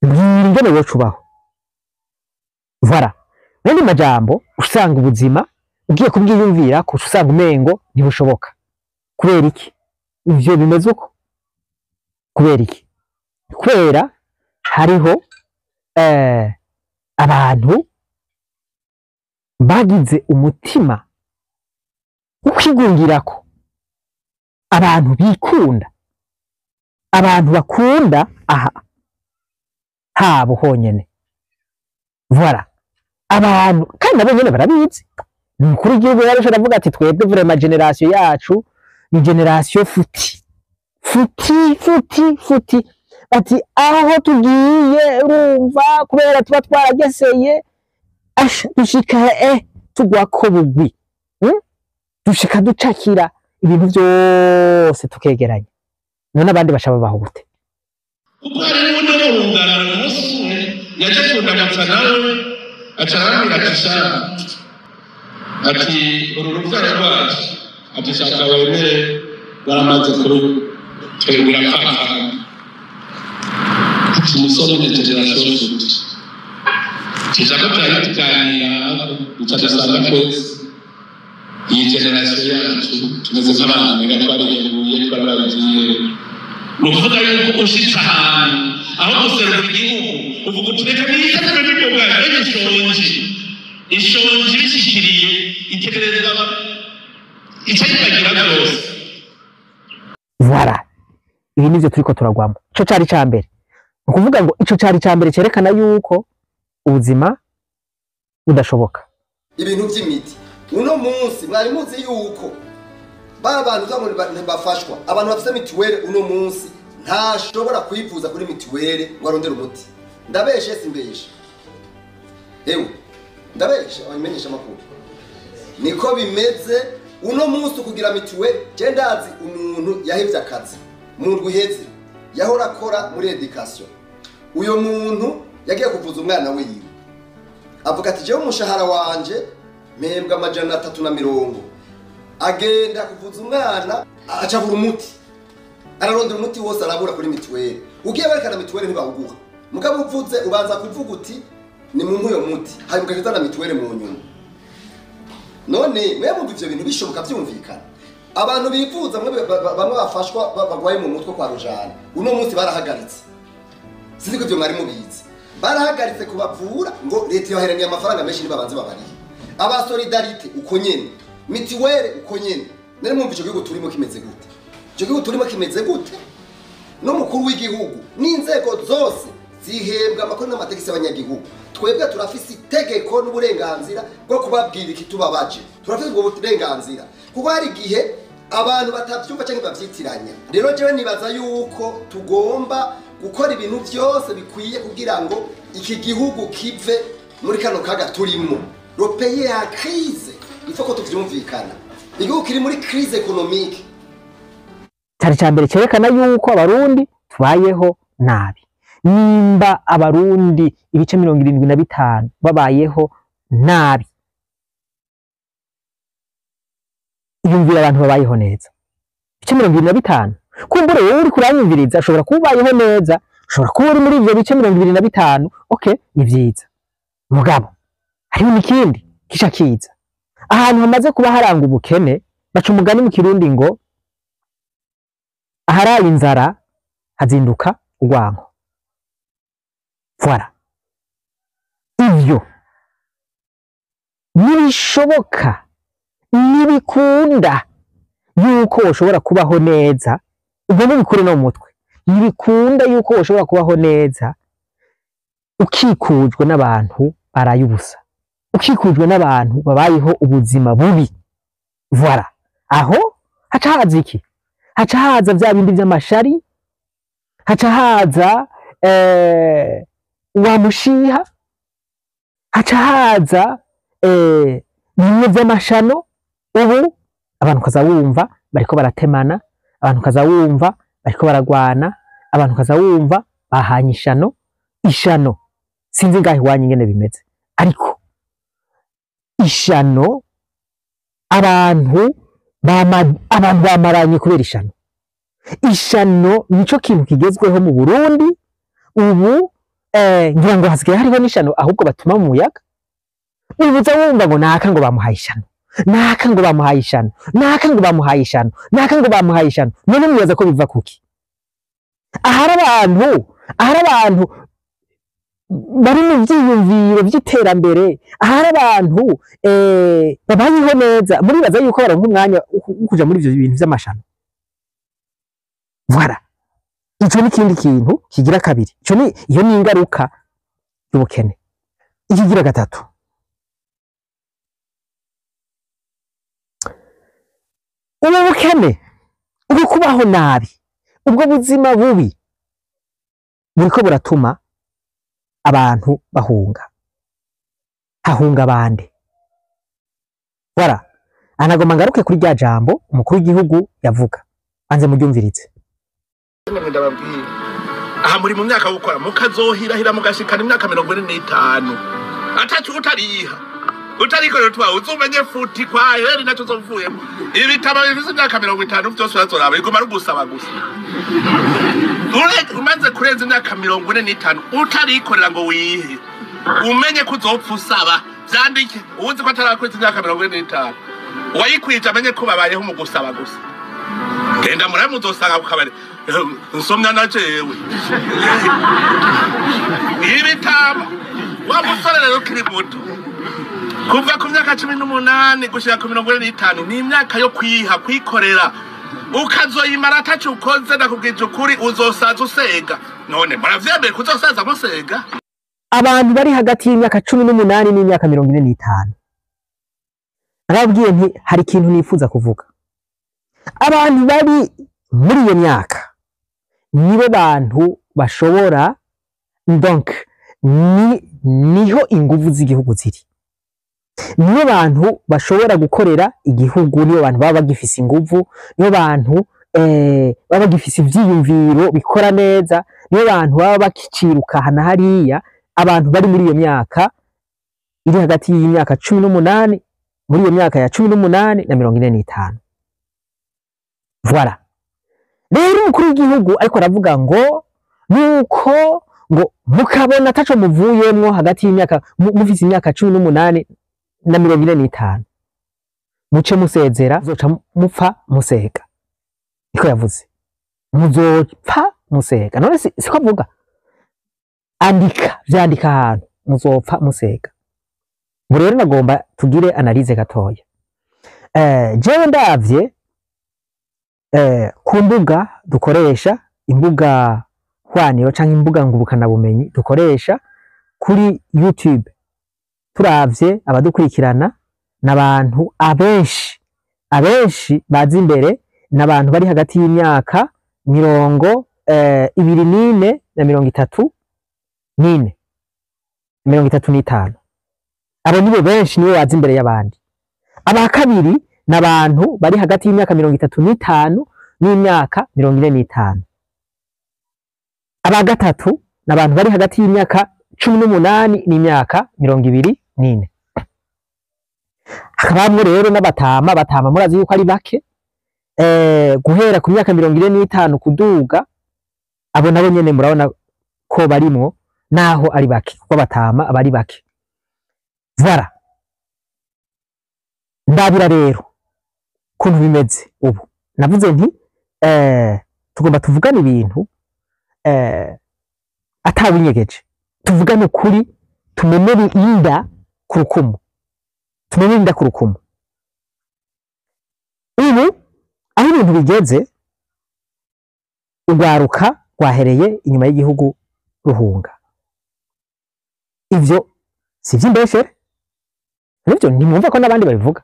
Mbwira ingene woca ubaho. Voilà. N'andi majambo, usanga ubuzima ugiye kubwiyumvira ko usanga umengo ntibushoboka. Kubera iki ivyo bimeze uko? Kubera iki? Kubera hariho abantu bagize umutima ukwigungirako, abantu bikunda, abantu bakunda aha habo honyene. Voilà. Abantu kandi nabo nyene barabizi. Umukuru w'igihugu yarashe aravuga ati: "Twebwe vraiment, génération yacu ni génération foutue, foutue, foutue, foutue." Ati: "Aho tugiye, urumva, kubera tuba twarageseye, asha dushika tugwako bugwi, Dushika ducakira ibintu vyose, tukegeranya." None abandi baca babaho gute? Kuko hari n'ubundi wo mu rungano, umunsi umwe yaje kundamutsa, nawe aca arambwira ati: "Sha," ati, "uru rubyaro rwacu," ati, "shaka wemere, baramaze kurutwegura pfapfana," ati, "umusore ni génération foutue." Tuja ko twari tuganira, duca dusanga twese iyi génération yacu tumeze nk'abantu mega twarihebuye, twarabagiye. Ni ukuvuga yuko ushitse ahantu aho guserura igihugu, uvuga uti: "Reka niyitegure n'imboga." Mbega ishonji, ishonji bishikiriye, itegereza ica yibagira byose. Voilà, ibi nivyo turiko turagwamo. Ico cari ca mbere, ni ukuvuga ngo ico cari ca mbere cerekana yuko ubuzima budashoboka. Ibintu by'imiti, uno munsi mwari muzi yuko ba bantu uza ntibafashwa? Abantu bafite mituweli, uno munsi ntashobora kwivuza kuri mituweli ngo arondere umuti. Ndabeshe, simbeshe? Ewe, ndabeshe? Abamenyesha amakuru, niko bimeze. Uno munsi kugira mituweli, je ndazi umuntu yahevye akazi mu ndwi iheze, yahora akora muri éducation. Uyo muntu yagiye kuvuza umwana wiwe, avuga ati: "Jewe umushahara wanje mpembwa 320." Agenda kuvuza umwana, acabura umuti, ararondera umuti wose arabura kuri mituweli. Ugiye werekana mituweli, ntibawuguha. Mugabo uvuze, ubanza kuvuga uti: "Ni mu uyo muti," hanyuma ugaca uzana mituweli mu nyuma. None mwe mumva ivyo bintu bishoboka, vyumvikana? Abantu bivuza mwe bamwe bafashwa bagwaye mu mutwe kwa Rujana, uno munsi barahagaritse. Sinzi ko ivyo mwari mubizi. Barahagaritse kubavura ngo leta yoheraniye amafaranga menshi, nibabanze babarihe. Aba solidarité uko nyene, mituweli uko nyene. Nari mwumva ico gihugu turimo kimeze gute? Ico gihugu turimo kimeze gute? N'umukuru w'igihugu n'inzego zose zihembwa amakuru n'amategeko y'abanyagihugu. Twebwe turafise itegeko n'uburenganzira bwo kubabwira ikitubabaje. Turafise ubwo burenganzira, kuko hari igihe abantu batavyumva canke bavyitiranya. Rero jewe nibaza yuko tugomba gukora ibintu vyose bikwiye kugira ngo iki gihugu kive muri kano kaga turimo. Le pays est en crise, il faut ko tuvyumvikana. Igihugu kiri muri crise économique. Cyari cya mbere cyerekana yuko Abarundi tubayeho nabi. Nimba Abarundi ibice 75 babayeho nabi, yumvira abantu babayeho neza, ibice 75. Kumbure wowe uri kuranyumviriza ushobora kuba ubayeho neza, ushobora kuba uri muri ivyo bice 75. Okay, ni vyiza. Mugabo hariho n'ikindi kica kiza: ahantu hamaze kuba haranga ubukene, baca umugani mu Kirundi ngo aharaye inzara hazinduka urwanko. Voilà. Ivyo ntibishoboka, ntibikunda yuko ushobora kubaho neza. Ubwo mubikure no mu mutwe, ntibikunda yuko ushobora kubaho neza ukikujwe n'abantu baraye ubusa, ukikujwe n'abantu babayeho ubuzima bubi. Voilà. Aho haca haza iki? Haca haza vya bindi vy'amashari, haca haza wa mushiha, haca haza bimwe vy'amashano. Ubu abantu ukaza wumva bariko baratemana, abantu ukaza wumva bariko baragwana, abantu ukaza wumva bahanye ishano. Ishano, sinzi ngaho iwanyu ingene bimeze, ariko ishano, abantu bamaranye kubera ishano. Ishano nico kintu kigezweho mu Burundi ubu. Ngira ngo hasigaye hariho n'ishano ahubwo batuma mu muyaga. Ubuza wumva ngo naka ngo bamuhaye ishano, naka ngo bamuhaye ishano, naka ngo bamuhaye ishano, naka ngo bamuhaye ishano. None mwibaza ko biva kuki? Ahari abantu bari mu vyiyumviro vy'iterambere, ahari abantu babayeho neza, muribaza yuko baronka umwanya wo kuja muri ivyo bintu vy'amashano? Voilà, ico ni ikindi kintu kigira kabiri. Ico ni iyo ni ingaruka y'ubukene. Ikigira gatatu, ubu bukene, ubu kubaho nabi, ubwo buzima bubi buriko buratuma abantu bahunga. Hahunga bande? Voilà, anagoma ngaruke kuri rya jambo umukuru w'igihugu yavuga, banze muryumvirize. Ndababwira, aha muri mu myaka yo gukora, mukazohirahira mugashikana imyaka 45 atacu utariha, utarikorera utwawe, uzumenye futi kwa heri naco uzovuyemo. Ibitabo bifise imyaka 50 vyose urazoraba biguma ari ugusaba gusa. Umaze kurenza imyaka 45 utarikorera ngo wihe, umenye ko uzopfa usaba. Vyandike, uwuzi ko atarakwiza imyaka 45, uwayikwije amenye ko babayeho mu gusaba gusa. Genda murabe, muzosanga ku kabari nsomya na jewe ibitabo. Wa musore rero ukiri muto, kuva ku myaka 18 gushika ku 45 ni imyaka yo kwiha, kwikorera. Ukazoyimara ataco ukoze, ndakubwije ukuri, uzosaza usega. None muravyemeye kuzosaza musega? Abantu bari hagati y'imyaka 18 n'imyaka 45, narabwiye nti hari ikintu nifuza kuvuga. Abantu bari muri iyo myaka nibo bantu bashobora, donc niho inguvu z'igihugu ziri, nibo bantu bashobora gukorera igihugu, nibo bantu baba bagifise inguvu, nibo bantu baba bagifise ivyiyumviro bikora neza, nibo bantu baba bakiciruka hana hariya. Abantu bari muri iyo myaka iri hagati y'imyaka 18, muri iyo myaka ya 18 na 45. Voilà. Rero umukuru w'igihugu ariko aravuga ngo nuko ngo mukabona ataco muvuyemwo hagati y'imyaka mufise imyaka 18 na 45, muce musezera, muzoca mupfa musega. Niko yavuze, muzopfa musega. None siko avuga? Andika, vyandika ahantu, muzopfa musega. Ubu rero nagomba tugire analyse gatoya. Jewe ndavye ku mbuga dukoresha, imbuga hwaniro canke imbuga ngurukanabumenyi dukoresha kuri YouTube, turavye abadukurikirana n'abantu abenshi bazi imbere n'abantu bari hagati y'imyaka 24 na 34, 35. Abo nibo benshi, nibo bazi imbere y'abandi. Aba kabiri n'abantu bari hagati y'imyaka 35 n'imyaka 45. Aba gatatu n'abantu bari hagati y'imyaka 18 n'imyaka 24. Hakabamwo rero n'abatama. Batama murazi yuko ari bake, guhera ku myaka 45 kuduga. Abo nabo nyene murabona ko barimwo, naho ari bake, kuko batama abari bake. Voilà, ndabira rero kuntu bimeze ubu. Navuze nti tugomba tuvugane ibintu atawinyegeje, tuvugane ukuri, tumenere inda ku rukumu, tumenere inda ku rukumu. Ubu aho ibintu bigeze, urwaruka rwahereye inyuma y'igihugu ruhunga. Ivyo si ivy'imbeshere, nivyo ntimwumva ko n'abandi babivuga.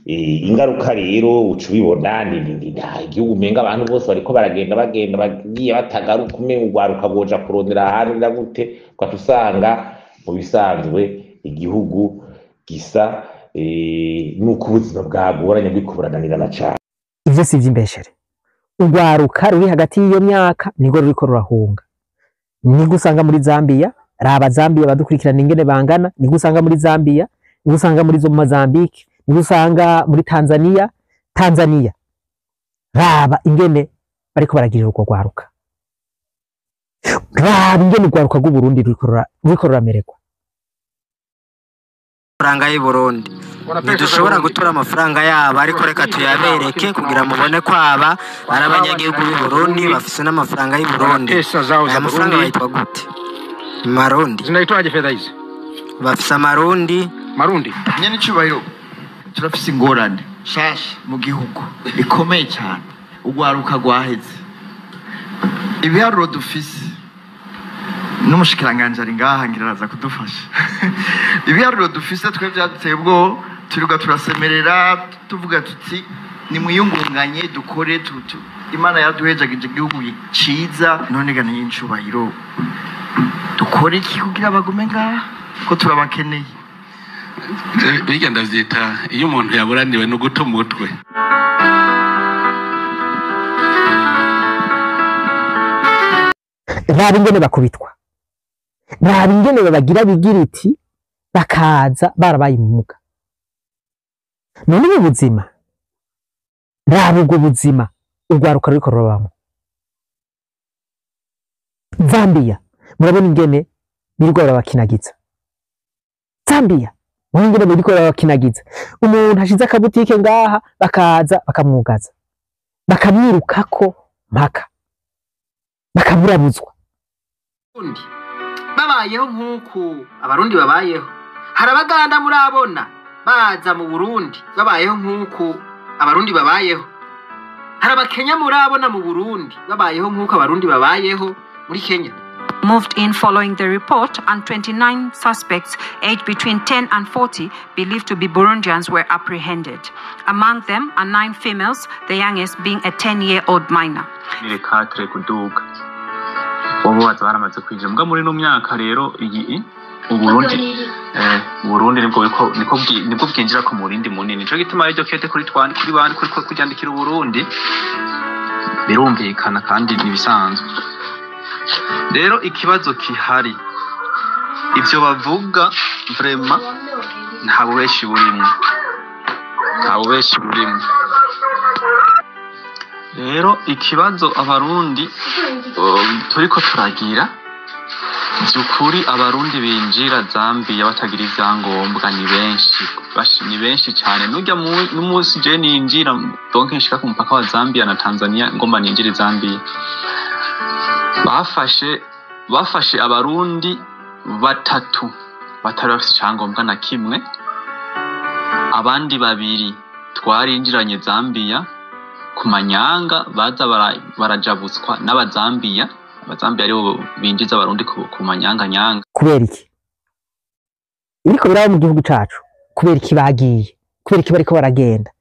Ingaruka rero uca ubibona ni nta igihugu, umenga abantu bose bariko baragenda, bagenda bagiye batagaruka. Umenga urwaruka rwoja kurondera ahandi na gute, ugaca usanga mu bisanzwe igihugu gisa nuko ubuzima bwagoranye, buriko burananirana cane. Ivyo si ivy'imbeshere. Urwaruka ruri hagati y'iyo myaka nirwo ruriko rurahunga, nirwo usanga muri Zambia. Raba Zambia, badukurikirana ingene bangana. Nirwo usanga muri Zambia, nirwo usanga muri zo Mozambique, nirwo usanga muri Tanzania. Tanzania, raba ingene bariko baragirira urwo rwaruka. Raba ingene urwaruka rw'Uburundi ruriko ruramererwa. Amafaranga y'u Burundi ntidushobora gutora amafaranga yabo, ariko reka tuyabereke kugira mubone ko aba ari abanyagihugu b'u Burundi bafise n'amafaranga y'u Burundi. Pesa zao za Aya mafaranga Burundi bayitwa gute? Marundi. Zinaitwaje fedha hizi? Bafise amarundi. Marundi. Nyene icubahiro, turafise ingorane nshasha mu gihugu ikomeye cyane: urwaruka rwaheze. Ibiharuro dufise, n'umushikiranganji ari ngaha, ngira araza kudufasha. Ibiharuro dufise twe byaduteye ubwoba. Turiga turasemerera, tuvuga tuti: "Nimwiyungunganye dukore." Imana yaraduhejagije igihugu ciza. None ga n'incubahiro, dukore iki kugira bagume ngaha, ko turabakeneye? Bijya ndavyita iyo umuntu yaburaniwe no guta umutwe. Raba ingene bakubitwa, raba ingene babagira bigiriti, bakaza barabaye ubumuga. None ubu buzima, raba ubwo buzima urwaruka ruriko rurabamwo. Zambia murabona ingene birirwa barabakinagiza. Zambia murabona ingene biriko barabakinagiza. Umuntu ashize akabutike ngaha, bakaza bakamwugaza, bakamwirukako mpaka bakaburabuzwa. Burundi babayeho nk'uku Abarundi babayeho? Hari Abaganda murabona baza mu Burundi babayeho nk'uku Abarundi babayeho? Hari Abakenya murabona mu Burundi babayeho nk'uko Abarundi babayeho muri Kenya? Moved in following the report, and 29 suspects aged between 10 and 40 believed to be Burundians were apprehended. Among them are nine females, the youngest being a 10-year-old minor. Quatre kuduga, ubu baza baramaze kwinjira mbwa muri ino myaka rero iyi Uburundi nibwo niko bwinjira ku murindi munini. Nico gituma iryo kete kuri twandi kuri bandi kuri kuryandikira Uburundi birumvikana kandi ntibisanzwe. Rero ikibazo kihari, ivyo bavuga vraiment nta bubeshi burimwo, nta bubeshi burimwo. Rero ikibazo Abarundi turiko turagira vyukuri, Abarundi binjira Zambia batagira ivyangombwa ni benshi, ni benshi cane. Nurya n'umunsi je ninjira, donc nshika ku mupaka wa Zambia na Tanzania, ngomba ninjire Zambia, bafashe Abarundi batatu batari bafise icyangombwa na kimwe. Abandi babiri twarinjiranye Zambia ku manyanga, baza barajabutswa n'Abazambiya. Abazambiya aribo binjiza Abarundi ku manyanga nyanga. Kubera iki ibiriko biraba mu gihugu cacu? Kubera iki bagiye? Kubera iki bariko baragenda?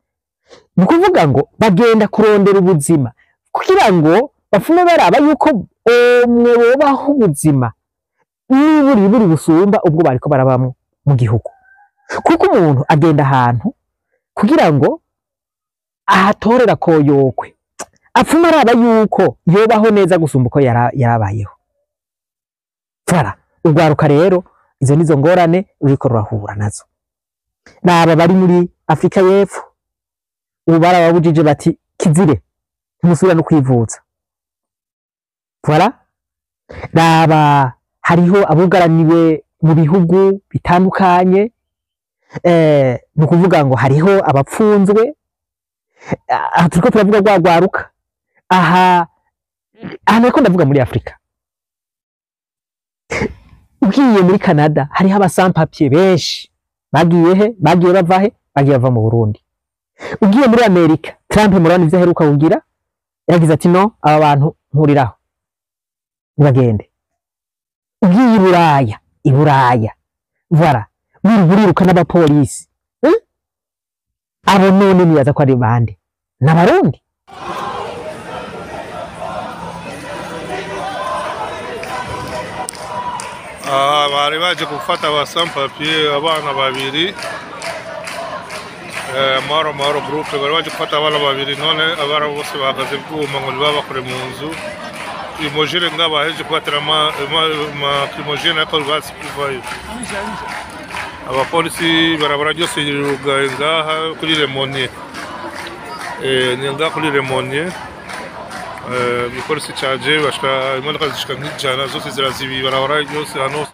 Ni ukuvuga ngo bagenda kurondera ubuzima kugira ngo bapfume baraba yuko omwe bobaho ubuzima niburi buri busumba ubwo bariko barabamwo mu gihugu, kuko umuntu agenda ahantu kugira ngo ahatorera koyokwe, apfume araba yuko yobaho neza gusumba uko yarabayeho. Voilà, urwaruka rero izo nizo ngorane ruriko rurahura nazo. Naba bari muri Afrika y'Epfo ubu barababujije, bati: "Kizire, ntimusubira no kwivuza." Voilà, raba hariho abugaraniwe mu bihugu bitandukanye. Ni ukuvuga ngo hariho abapfunzwe. Aha turiko turavuga rwa rwaruka. Aha nariko ndavuga muri Afrika. Ugiye muri Canada hariho aba sans-papiers benshi. Bagiye he? Bagiye bava he? Bagiye bava mu Burundi. Ugiye muri Amerika, Trump murabona ivyo aheruka kugira. Yaragize ati: "No, aba bantu nkuriraho, nibagende." Ugiye i Buraya, i Buraya, voilà, wirirwa uriruka n'abapolisi, eh? Abo none nibaza ko ari bande? N'Abarundi. Aha bari baje gufata aba sans-papiers, abana babiri. Mahoro Mahoro Group bari baje gufata abana babiri. None abana bose bahagaze bwuma ngo ntibabakure mu nzu. Imogene nga baheje kubatera lacrymogène, ariko rwatsi kuvayo. Abapolisi, barabara ryose rirugaye ngaha kuri Lemonnier, ni ngaha kuri Lemonnier. Igipolisi caje bashika imodoka zishika nk'ijana zose ziraziba ibarabara yose ahantu hose.